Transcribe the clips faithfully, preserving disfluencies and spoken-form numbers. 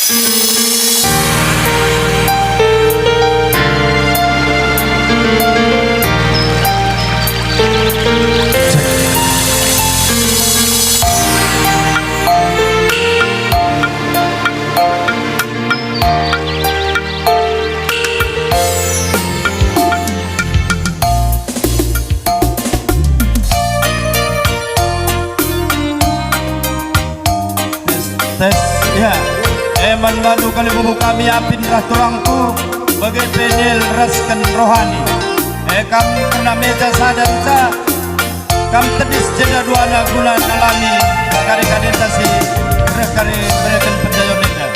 Tes, tes, ya. E, man bandu kalimbubu kami Apin ras turangku, bage pe Nil ras ken Rohani. E, kam kerna meja sada nca, kam tedis jenda duana guna nalami kari-karenta si reh kari mereken penjayon enda.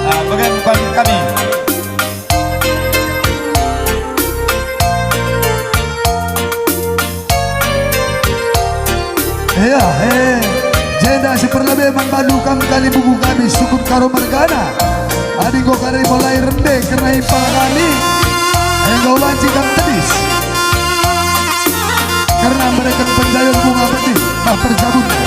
Ah, bage man kami. Ea, e, jenda si perlebe man bandu kam kalimbubu kami sukut Karo mergana. Adi enggo kari mulai rende kerna impa kami, enggo banci kam tedis kerna mereken penjayon bunga benih, tah perjabunna.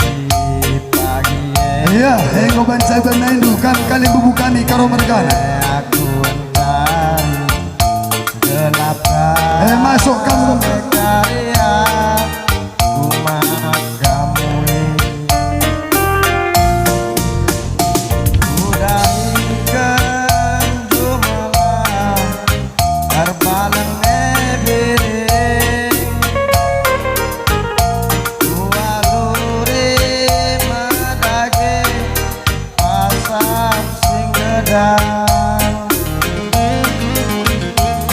Pagi-pagi e. Iya, enggo banci saben naindu kam kalimbubu kami Karo mergana. Aku entah gelap. Eh, masuk kam. Karya ku maka mulih. Udahiken jumala erbaleng e biring. Ualuri madage pasang sing gedang.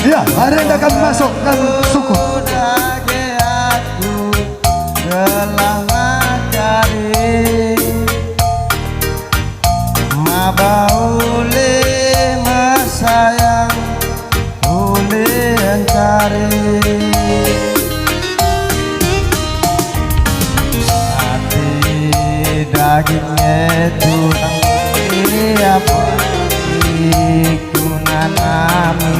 Ya, hari enda kami masuk kan suku. Dage aku gelah ngajari. Maba ulih mesayang, ulih encari. Ati daging e tulang, ia pun iku nanami.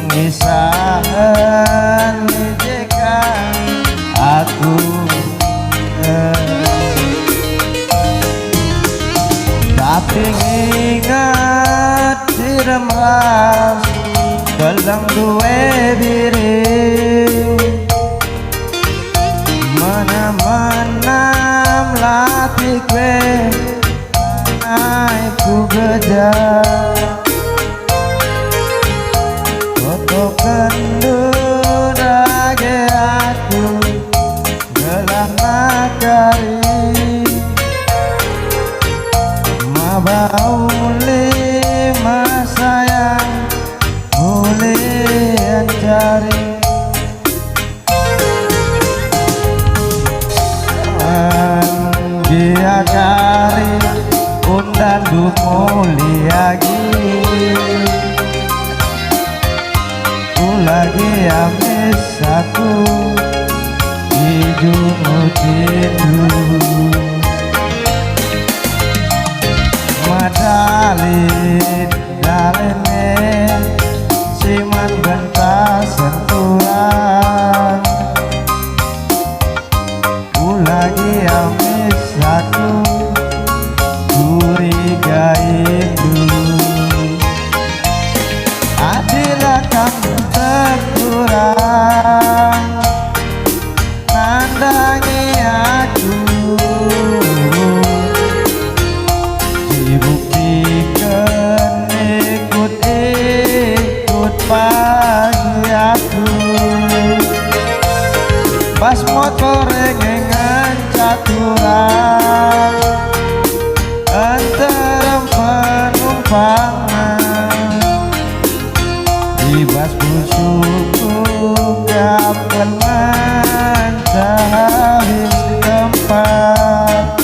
Ngisahen i je ka aku, eh. Tapi nginget si rem ras gelah due biring. Menam-menam latih kue, ai ku geja. Otokendu dage aku gelah nakari. Maba ulih mesayang, ulih encari. Anggiakari undandu muli agi, ulagi amis aku i jungut indu. Madali Dalem e si man bentasen turang, ulagi amis aku, kuriga indu. Adila kam tekurang, nandangi aku, dibuktiken pangan. I bas pusuhku kam kal ngenca habis tempat.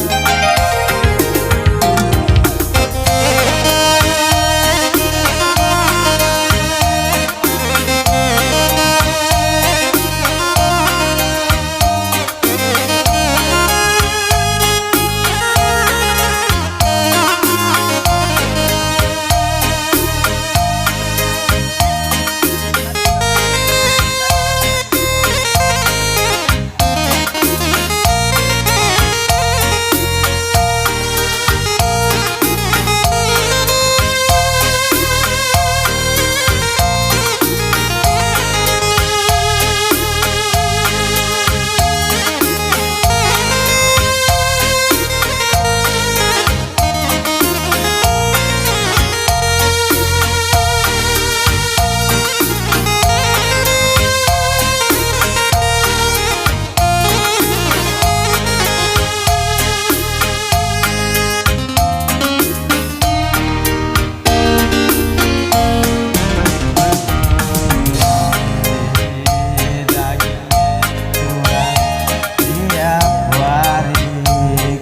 Tiap wari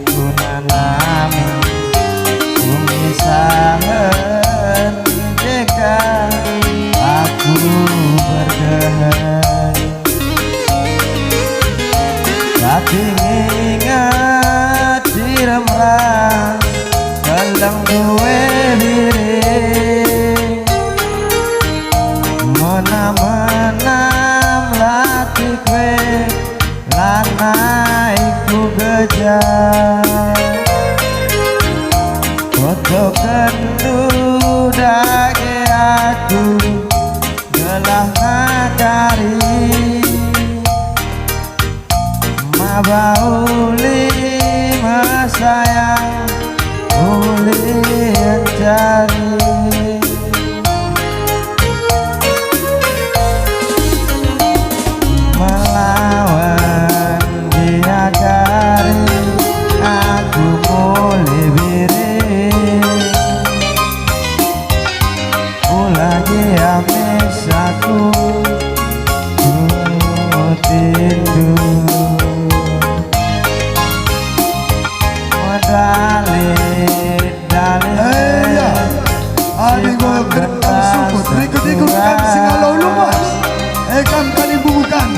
ku nanami, ku misahen deka aku berdeher. Tapi inget direm ras keleng due diri. Menam-menam latih kue lanai ku geja. Kotokenndu dage aku gelah ngakari. Maba uli mesayang, uli encari. Melawen diakari aku mulih biring. Ula gia mis aku, ku tindu. Medali, dali. Eh, ya. Adi gua kertas sukut, rikut-rikut kami singalo lumas. Eh, kam kali bubukan.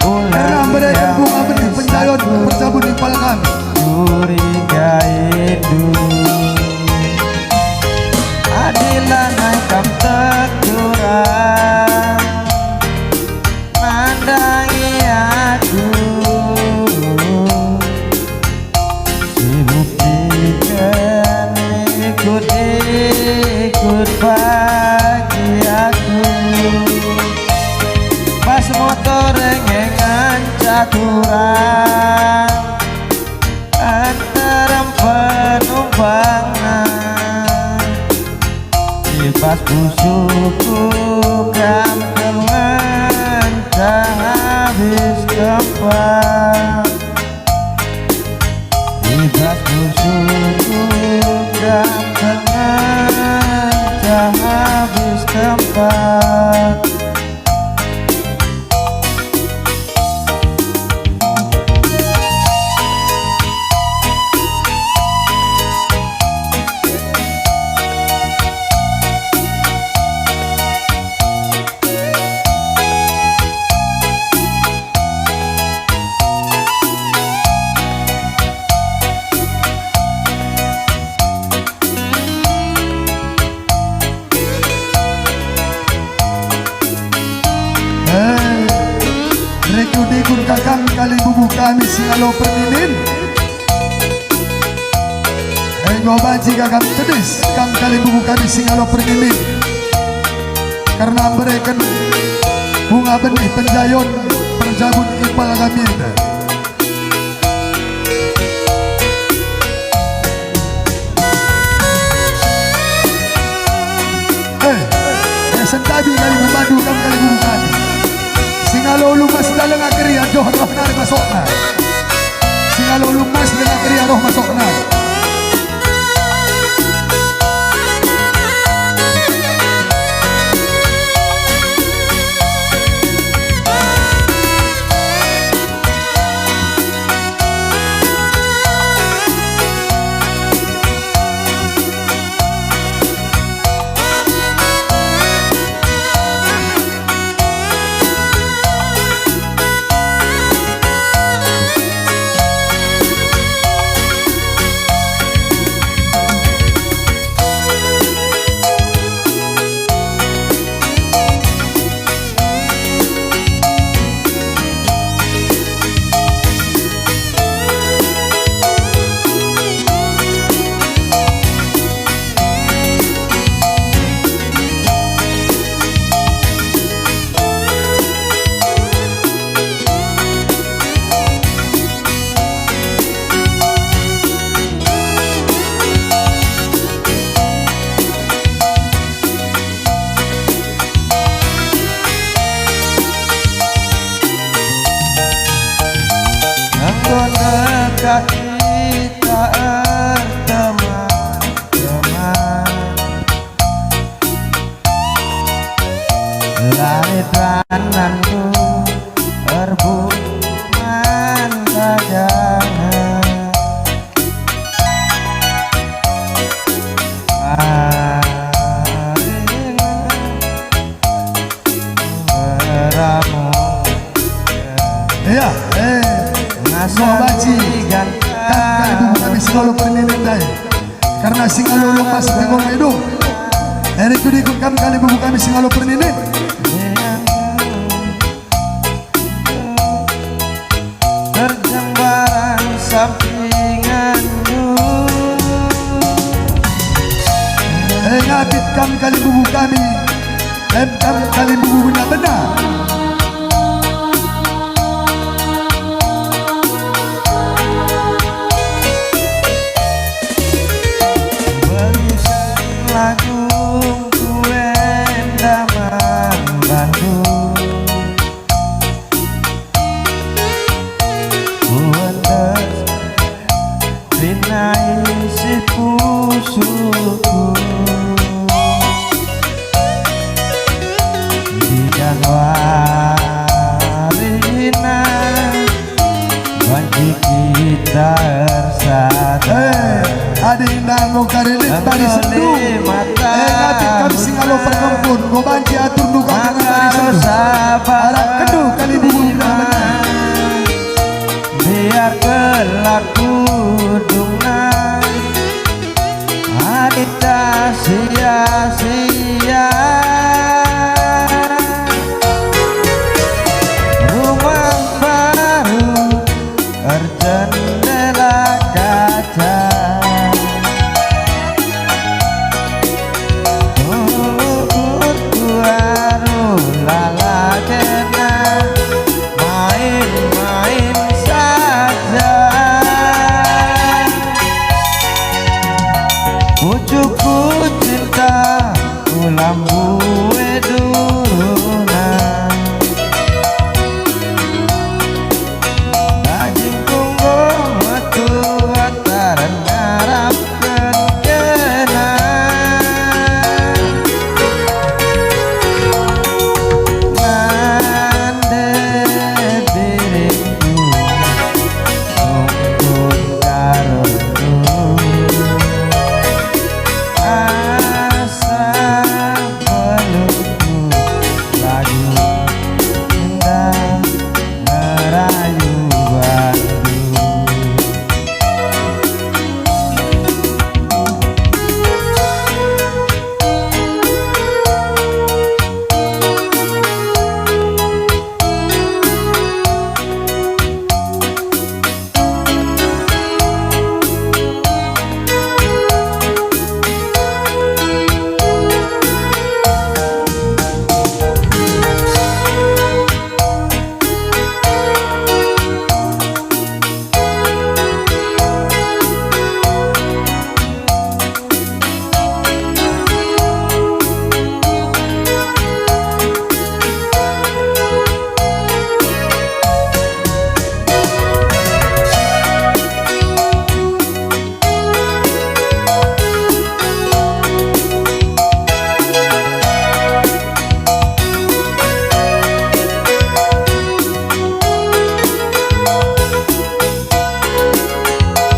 Kerna mbereken bunga benih penjayon perjabun impal kami. Curiga indu. Adi lanai kam teguran nandangi aku. Sibuk ikan ikut-ikut pagi aku. Pas motor nge nganca turang, antarem penumpangna. I bas pusuhku kam kal ngenca habis tempat. I bas pusuhku kam kal ngenca habis tempat. Eh, rikut-rikut ka kam kalimbubu kami singalo pernimin. Enggo banci ka kam tedis kam kalimbubu kami singalo pernimin. Kerna mbereken bunga benih penjayon perjabun impal kami enda. Eh, eh, sentabi kami membandu kam kalimbubu kami. Singalo lumas da lenga keria, joh roh nari masokna. Singalo lumas lenga keria roh masokna. Erikut-ikut kam kalimbubu kami si ngalo perninin. Terjang barang sampinganmu. Eh, ngapit kam kalimbubu kami, em kam kalimbubu benar-benar. Berikan lagungku enda man bandu. Kuendesken rinai si pusuhku. Di Januari ena banci kita ersada. Eh, adi nanggo karilit bari sendu. Eh, ngapit kam si ngalo perkempun, enggo banci aturndu kam kerna bari sendu. Arah kendu kalimbubu menang. Biar kelak kudungna, adi tak sia-sia. Rumah baru erjendela kaca. Ukurku aru lala kena main-main saja. Pucukku cinta, ku lambue duruna. Dagingku enggo metua taren ngarap kena. Nande diringku, tungkun karondu. Asa pelungku lagu indah ngerayu bandu.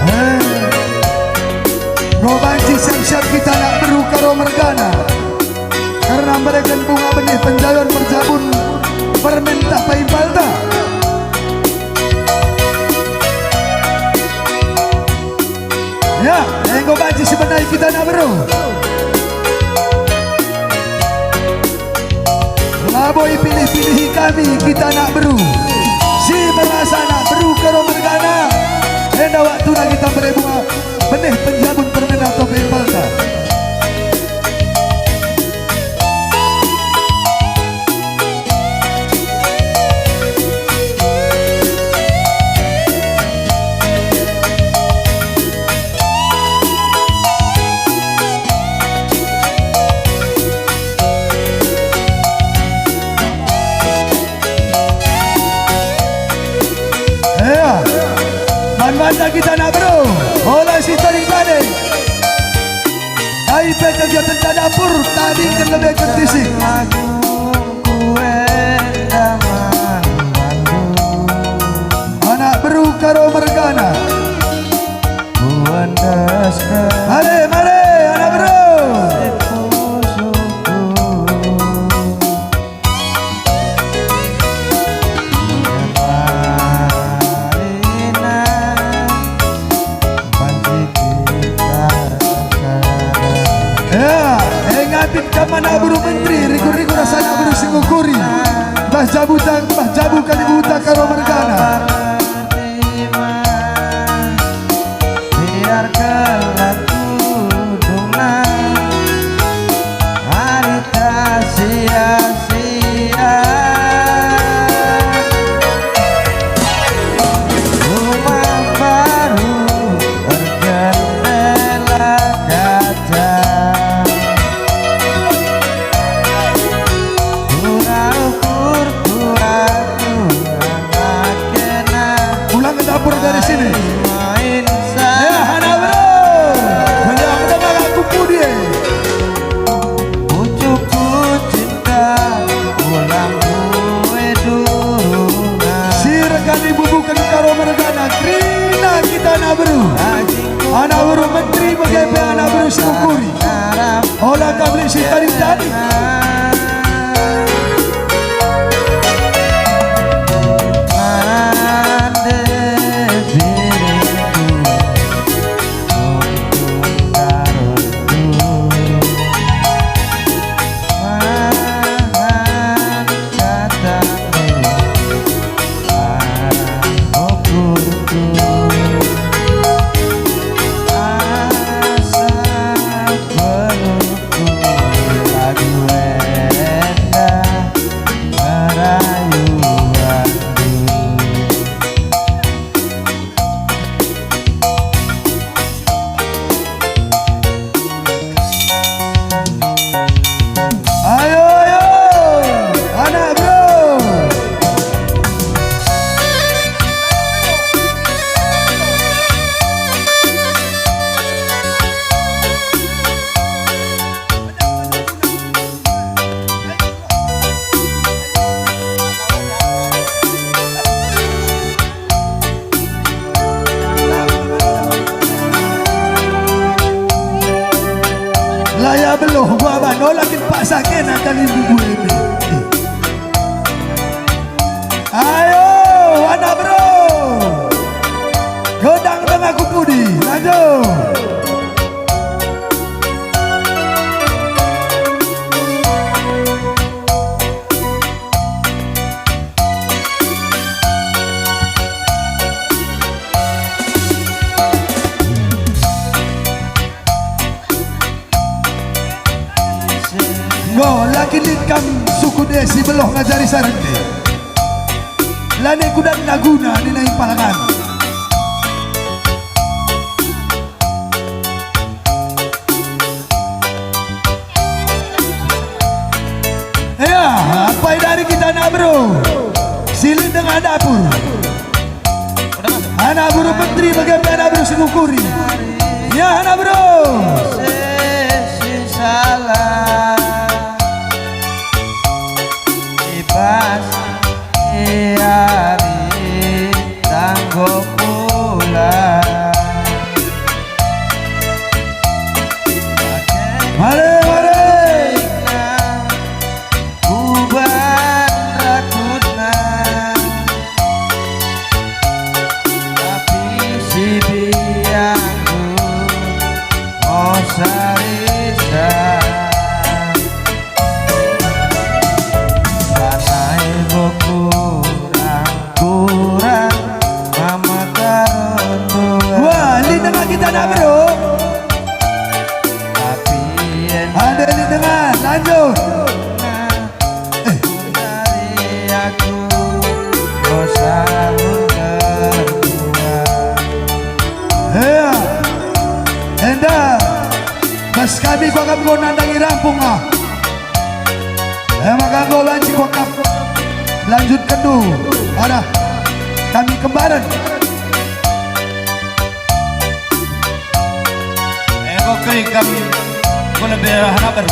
Eh, enggo banci siap-siap kita anak beru Karo mergana, kerna mereken bunga benih penjayon merjabun permen tah impalta. Ya, enggo banci sibenai kita anak beru. Labo ipilih-pilihi kami kita anak beru. Si merasa anak beru Karo mergana, enda waktuna kita mbere bunga benih penjabun permen atau impalta. Ea, man banta kita anak beru, ola si tading-tading. Kai pe kegiatenta dapur, tadingken lebe kentisik. Anak beru Karo mergana. Mare, mare, anak beru. Ya, e, nga Pit kam anak beru menteri, rikur-rikur ras anak beru Singukuri. Bah jabu tang, bah jabu kalibuta Karo mergana. Biarkanlah tudungna hari tak sia-sia. Rumah baru berjendela kaca. Ulang ke dapur dari sini. Ya, hana bro. Meliang dengar aku pudi. Sirkan ibu bukan Karo mergana, kerina kita anak beru. Anak beru menteri bage pe anak beru Singukuri. Ola ka beli si tadi-tadi. Ayo, ayo, anak bro. Laya beluh gua bano lakin paksa kena kali bubu ini. Ayo, anak bro. Godang tengah ku pudi, lanjut. Ngo, la kin lit kam suku Desi beluh ngajari sarende. Lanai kudatna guna nina impalangan. Ya, apai dari kita anak bro. Silit dengan dapur. Anak beru menteri bage pe anak beru Singukuri. Ya, anak beru. Sisi salah. Ibas. Iari tanggo pulang. Mari, mari. Kuban rakutna, tapi si biangku mosarisa. Lanai bo kurang-kurang mama karundungan. Wah, lit denga kita nak, bro. Tapi enda lit denga, lanjut. Eh. Dari aku dosa terbuat. Ya. Enda. Bas kami kuakap enggo nandangi rampung, ah. E maka enggo banci kuakap lanjutkenndu arah kami kembaren. Enggo kering kami ku lebe hanaber.